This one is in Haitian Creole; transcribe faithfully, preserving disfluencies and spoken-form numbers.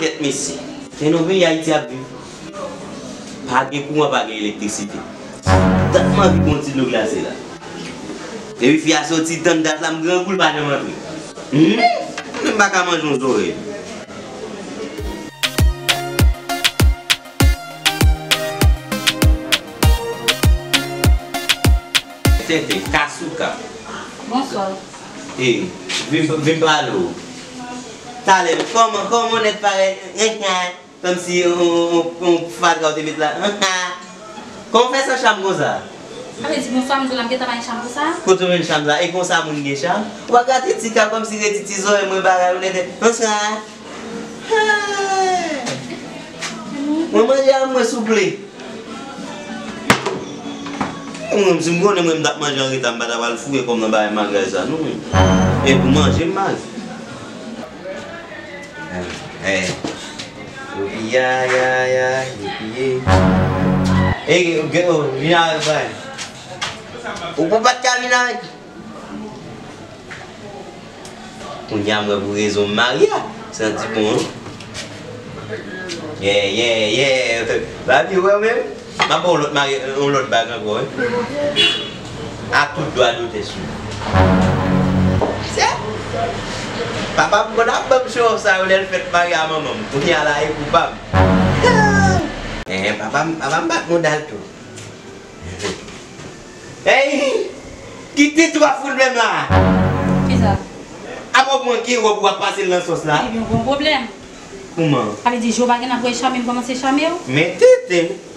Kèt mesye, se nan peyi Ayiti ap viv. Pa gen kouran, pa gen elektrisite. Dat m anvi pran yon ti dlo glase la. Epi fi a soti tann dat la, m grangou, l pa janm antre. Hmm? Mwen menm m pa ka manje yon zorèy. Tenten, Kasuka. Bonswa. E, vin, vin pale w. Talè, kòman, kòman w nèt parèt, kòmsi yon, yon, yon fatra w te met la. Kòman w fè san cham konsa? Sa vle di bonswa, m di w la, m gentan pa gen cham konsa? Kote w jwenn cham sa? E konsa moun gen cham? W ap grate ti ka kòmsi se ti, ti zòrèy mwen bagay, ou nèt, bonswa. Hey! Mwen manje a mwen souple. Mwen, si m konnen mwen m t ap manje anreta, m pa ta pral foure kò m nan bagay malgre sa, non. E pou manje, m manje. Eh, eh. Youpi, ya, ya, ya, youpi, ye. Eh, gen, oh, vin avèk bagay. Ou pou pa t ka vin avèk. Kounye a m wè pou rezon m marye a. Santi bon, wi. Yeah, yeah, yeah. Babi, ou wè w menm? M ap ba w yon lòt marye, yon lòt bag ankò, wi. A tout dwa doutè sou. Se papa m konn ap ban m show off sa yo lè l fèt marye a manman m. Kounye a la, e pou pa m. Eh, papa m, papa m bat mouda l tou. Ey! Kite twa fout menm la! Kisa? Apa w manke wòb w ap pase l nan sòs la? Ebyen, w gon pwoblèm. Kouman? Sa vle di, je w pa gen nan pou chame m kòmanse chame w? Men tenten!